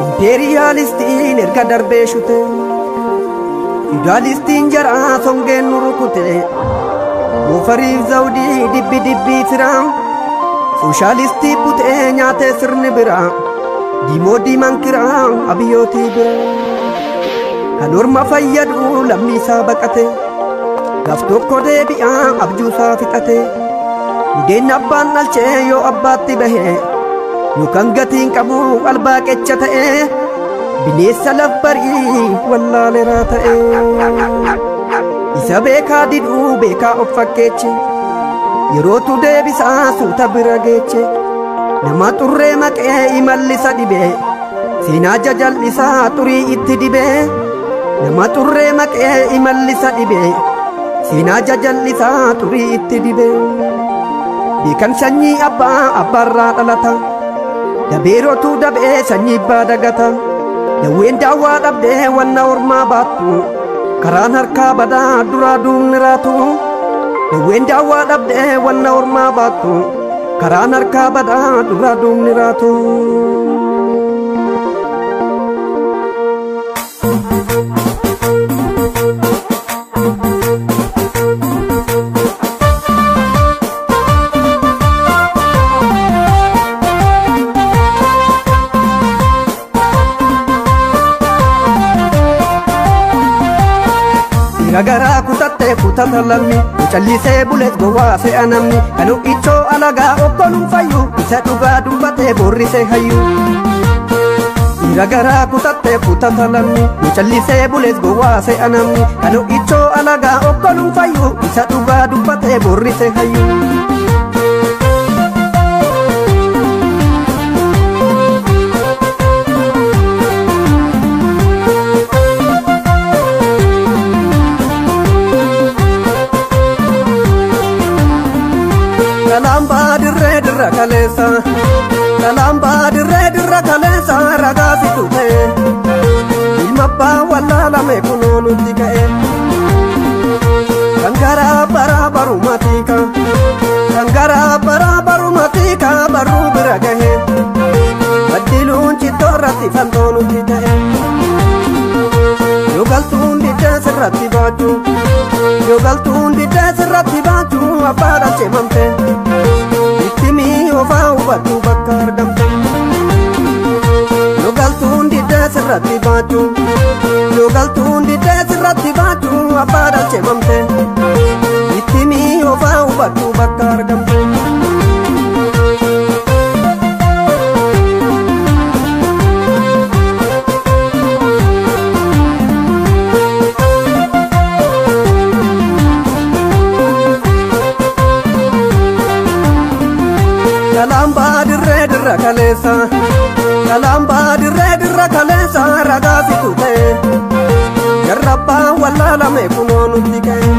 Imperialistiin erga darbee shute Feudalistiin jaraa songeen nu rukute Moofariif zawdii dibbi dibbii firaa Sooshaalistii butee nyaatee sirni biraa Diimoo diimaan kiraa abiyyootii biraa Kan orma fayyadu lammiisaa baqate Gaaf tokko deebi'aa abjuusaa fixate Budeen abbaan dhalchee yoo abbaatti bahe Yookaan gatiin qabu albaa qecha ta'e Bineensa lafbarii wallaaleraa ta'e Isa beekaa diduu beekaa of fakkeeche Yerootu deebisaa suuta bira geeche Nama xurree maqee imallisa dhibee Seenaa jajal'isaa xurii itti dibee Nama xurree maqee imallisa dhibee Seenaa jajal'isaa xurii itti dibee Beekan sanyii abbaa abbaarraa dhalata Dabeerotu dabee sanyii abbaa dagata Dawween daawwaa dhabdee wanna ormaa baattu Karaan harkaa badaa duraa duubni raatu Dawween daawwaa dhabdee wanna ormaa baattu Karaan harkaa badaa duraa duubni raatu. Garaa kutattee kutata lammi Callisee bulees gowwaa se'a namni Kan ho'ichoo alagaa okkoluun fayyu Isa dhugaa dubbatee boorrisee hayyu Dhiira garaa kutattee kutata lammi Callisee bulees gowwaa se'a namni Kan ho'ichoo alagaa okkoluun fayyu Isa dhugaa dubbatee boorrisee hayyu. Kalamba dirree dirra kaleessa Kalamba dirree dirra kaleessa ragaa situ ta'e Ilma abbaa wallaalame kunoo nutti ka'e Kan garaa baraa baruma tiika Kan garaa baraa baruma tiika barruu bira gahe Baddiluun cittoo irratti fantoo nutti ta'e Yoo galtuun diddee sirratti baachuu Yoo galtuun diddee sirratti baachuu abbaa dhalchee mamte Itti mi'oofaa hubadhu bakka argamte Yoo galtuun diddee sirratti baachuu Yoo galtuun diddee sirratti baachuu abbaa dhalchee mamte Itti mi'oofaa hubadhu bakka argamte. Kalamba dirree dirra kaleessa Kalamba dirree dirra kaleessa ragaa situ ta'e Jarrabbaa wallaalame kunoo nutti ka'e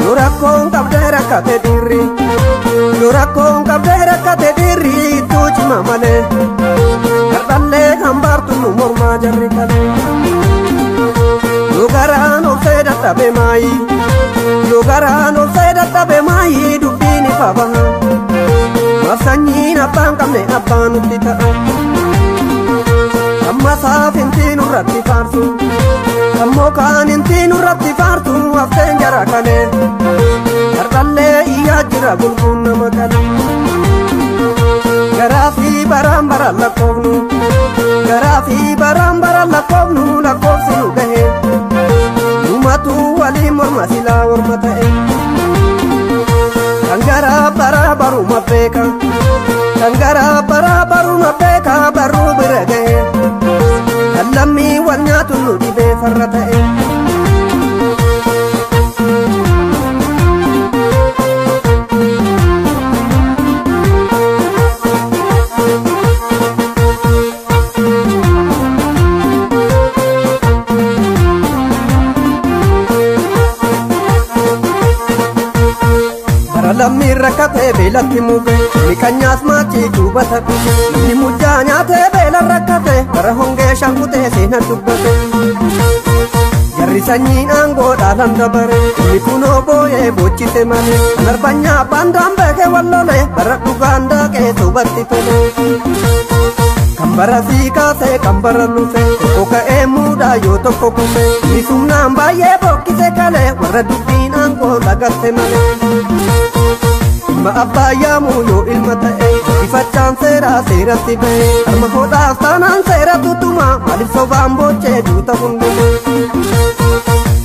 Yoo rakkoon qabdee rakkate dhiirri Yoo rakkoon qabdee rakkate dhiirri ittuu cima malee Kardhallee hambaartu nu mormaa jarri kalee Yoo garaan obsee dadhabe maayi Yoo garaan obsee dadhabe maayi dubbiin ifa baha Maaf sanyiin abbaan qabne abbaa nutti ta'a Amma saafintii nurratti faarsu Ammoo kaanintii nurratti faarsu hafteen jara kalee Kardhallee iyyaa jira gulguun nama kalee Garaa fi baraan baraan lakkoofnu Garaa fi baraan baraan lakkoofnu lakkoofsi nu gahe Numatu waliin morma silaa morma ta'e Kan garaa baraa baruma beeka Kan garaa baraa baruma beeka barruu bira gahe Kan lammii wal nyaatu nu dhibee farra ta'e. Lammii rakkatee beelatti muge Inni kan nyaas maachii duubata dhuge Namni mucaa nyaatee beela rakkate Bara hongee shankutee seenan dubbate. Warri sanyiin aangoo dhaalan dabare inni kunoo booyee boochise malee. Kan arbanyaa baandaan beekee wallole bara dhugaan daaqee sobatti tole. Kan bara sii kaasee kan bara lufe tokko ka'ee muudaa yoo tokko kufe. Inni sumnaan baay'ee bokkise kalee warra dubbiin aangoo lagatte malee. Ilma abbaa yaamuu yoo ilma ta'e ifachaan seeraa seeratti ba'e. Harma hodhaas taanaan seera tutuma maaliif sobaan boochee duuta hunduma.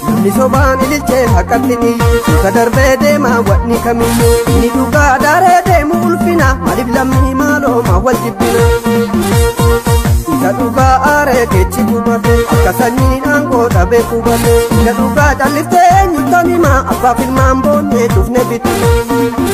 Namni sobaan ililchee haqatti niyyu suuta darbee deema wanni kamiyyuu. Inni dhugaa daaree deemu ulfina maaliif lammii maaloo wal jibbina. Isa dhugaa aaree keechi gubate akka sanyiin aangoo dhabee qubate. Isa dhugaa calliftee eenyutti hima abbaaf ilmaan boonyee dhufne bitina.